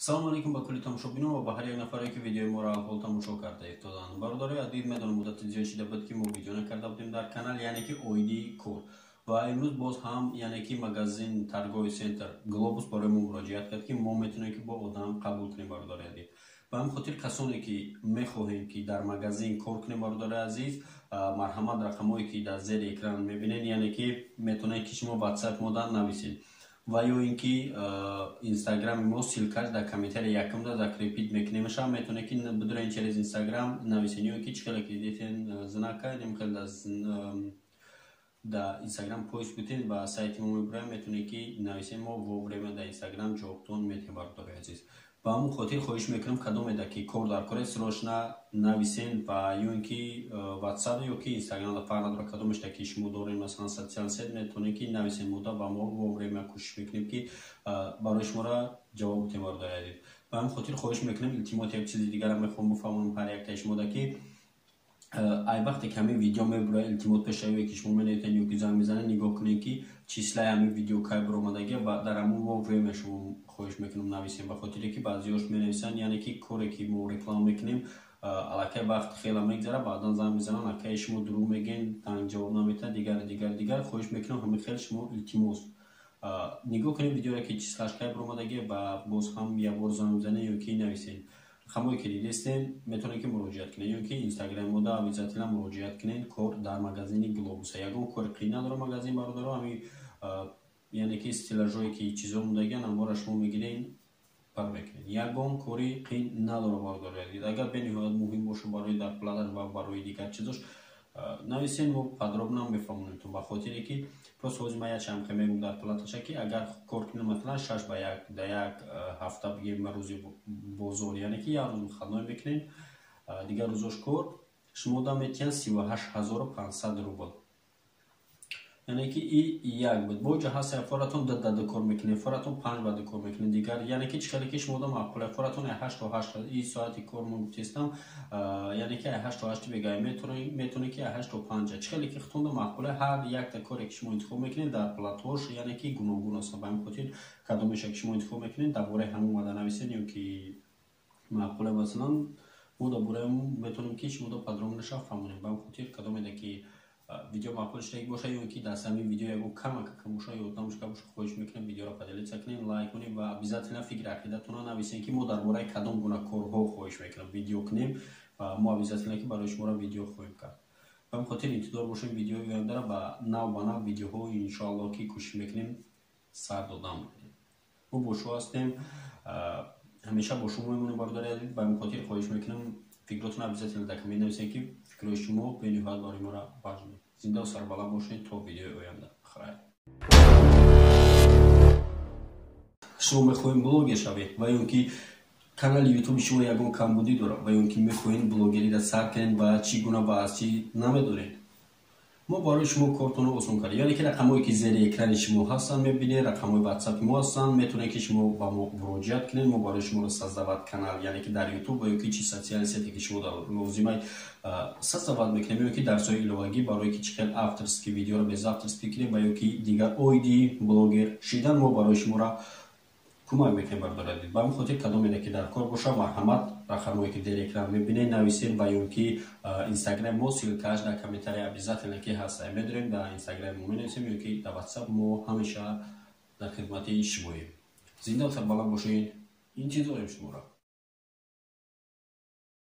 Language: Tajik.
Салому алейкум ба кулли тамошобинон ва ба ҳар як нафаре, ки видеои моро ҳол тамошо карда истодаанд. Бародарои азиз, медонам, муддати зиёд шида буд, ки мо видео накарда будем дар канал, яъне ки оиди кор. Ва имрӯз боз ҳам, яъне ки магазин торговый центр «Глобус» барои мо муроҷиат кард, ки мо метавонем, ки бо одам қабул кунем, бародари азиз. Ба ҳамин хотир касоне, ки мехоҳем, ки дар магазин кор кунем, бародари азиз, марҳамат, рақамҳое, ки дар зери экран мебинед, яъне ки метавонед, ки шумо ватсап мода нависед ва ё ин ки инстаграми мо ссылка ш дар комментарий якумда закрепить мекунемаша, метавонед, ки бидурен, через инстаграм нависед, ё ки чӣ хеле ки дидетен знака хеле дар инстаграм поиск бутен, ба сайти мо мебураем, метавонед, ки нависем, мо вовремя дар инстаграм ҷавобтон метиҳем. Бародари азиз, ба ҳамон хотир хоҳиш мекунам, кадомеда ки кор дар коре, срочно нависен ва ё ин ки ватсап ё ки инстаграм, фарқ надорад, кадомешда ки шумо дорем, масалан социал сеть, метавонед, ки нависен мода ва мо вовремя кӯшиш мекунем, ки барои шуморо ҷавоб бутем. Бародари азиз, ба ҳамин хотир хоҳиш мекунем, илтимос. Як чизи дигарам мехоҳам бифаҳмонам ҳар яктаи шумода, ки ай вақте ки ҳамин видео мебурад, илтимос, пешавие, ки шумо менависед ё ки занг мезанед, нигоҳ кунед, ки числа и ҳамин видео кай баромадагия ва дар ҳамон вовремя шумо хоҳиш мекунам нависем, ба хотире ки баъзеҳош менависанд, яъне ки коре, ки мо реклама мекунем, аллакай вақт хеле мегзарад, баъдан занг мезананд: «Акай, шумо дурӯғ мегӯед, танг ҷавоб наметиҳад», дигар, дигар, дигар. Хоҳиш мекунам, ҳамин хел шумо, илтимос, нигоҳ кунед видеоро, ки числа ш кай баромадагия ва боз ҳам якбор занг бизанед ё ки нависед. Рақамҳое, ки дидестем, метавонед, ки муроҷиат кунед ё ки инстаграми мода обязательно муроҷиат кунед. Кор дар магазини «Глобуса», ягон кори қиин надорад магазин, бародаро. Ҳамин, яъне ки стеллажое, ки чизо мондагиан, амвора шумо мегирен, пар мекунед, ягон кори қиин надорад. Бародари азиз, агар бениҳоят муҳим боша барои зарплата ш ва барои дигар чизош, нависен, мо подробно мефаҳмонем. Ба хотире ки просто ҳозир ман як чанд мегӯм зарплата ша, ки агар кор кунем, масалан, 6 ба 1 дар як ҳафта, бигем, рӯзи бозор, яъне ки як рӯз выходной мекунем, дигар рӯзош кор, шумо да метиҳанд 38 500 рубл, яъне ки и як буд. Бо ҷа ҳаст, форатон ду кор мекунед, форатон 5 ба 2 кор мекунед, дигар, яъне ки чӣ хеле ки шумо да маъқула, форатон 8 то 8 и соати кор мо гуфтестам, яъне ки 8 то 8 бегай, метавонед, ки 8 то 5, чӣ хеле ки худтон да маъқула. Ҳар якта коре, ки шумо интихоб мекунед, зарплата ҳош, яъне ки гуногун аст. Ба ҳамин хотир кадомеша, ки шумо интихоб мекунед, дар бораи ҳамон омада нависед ё ки маъқула, масалан, мо дар бораи метавонем, ки шумо да подробно ша фаҳмонем. Ба ҳамин хотир кадомеда ки видео маъқул шудаги боша ё ки дар самин видео ягон камака боша ё одамушка боша, хоҳиш мекунем, видеоро поделиться кунем, лайк кунем ва обязательно фикри ақидатонро нависем, ки мо дар бораи кадом гуна корҳо хоҳиш мекунем видео кунем ва мо обязательно ки барои шуморо видео хоҳем кард. Ба ҳамин хотир интизор бошем видеои ояндара ва нав ба нав видеоҳо, иншоалло, ки кӯшиш мекунем сар додан. Мо бо шумо ҳастем, ҳамеша бо шумо мемонем, бародари азиз. Ба ҳамин хотир хоҳиш мекунам, фикротонро обязательно дар коммент нависем, ки фикрҳои шумо бениҳоят барои моро важный. Зиндаву сарбаланд бошед, то видеои оянда, хайр. Шумо мехоҳем блогер шавед ва ё ки канали ютуби шумо ягон камбудӣ дорад ва ё ки мехоҳед блогериро сар кунед ва чӣ гуна ва аз чӣ намедонед, мо барои шумо кортонро осон кардем. Яъне ки рақамҳое, ки зери экрани шумо ҳастанд, мебинед, рақамҳои ватсапи мо ҳастанд, метавонед, ки шумо ба мо муроҷиат кунед. Мо барои шуморо создавать канал, яъне ки дар ютуб ва ё ки чи социальный сете, ки шумо лозимай, создавать мекунем, ё ки дарсҳои иловагӣ барое ки чӣ хел авторский видеоро без авторский кунем ва ё ки дигар оиди блогер шидан мо барои шуморо кӯмак мекунем, бародари азиз. Ба ҳамин хотир кадомеде ки дар кор боша, марҳамат, рақамҳое, ки зери экран мебинед, нависед ва ё ки инстаграм мо ссылка ш дар комментария обязательно ки ҳаст, медорем, дар инстаграми мо менависем ё ки дар ватсап, мо ҳамеша дар хидмати шумоем. Зинда сарбаланд бошед, интизорем шуморо.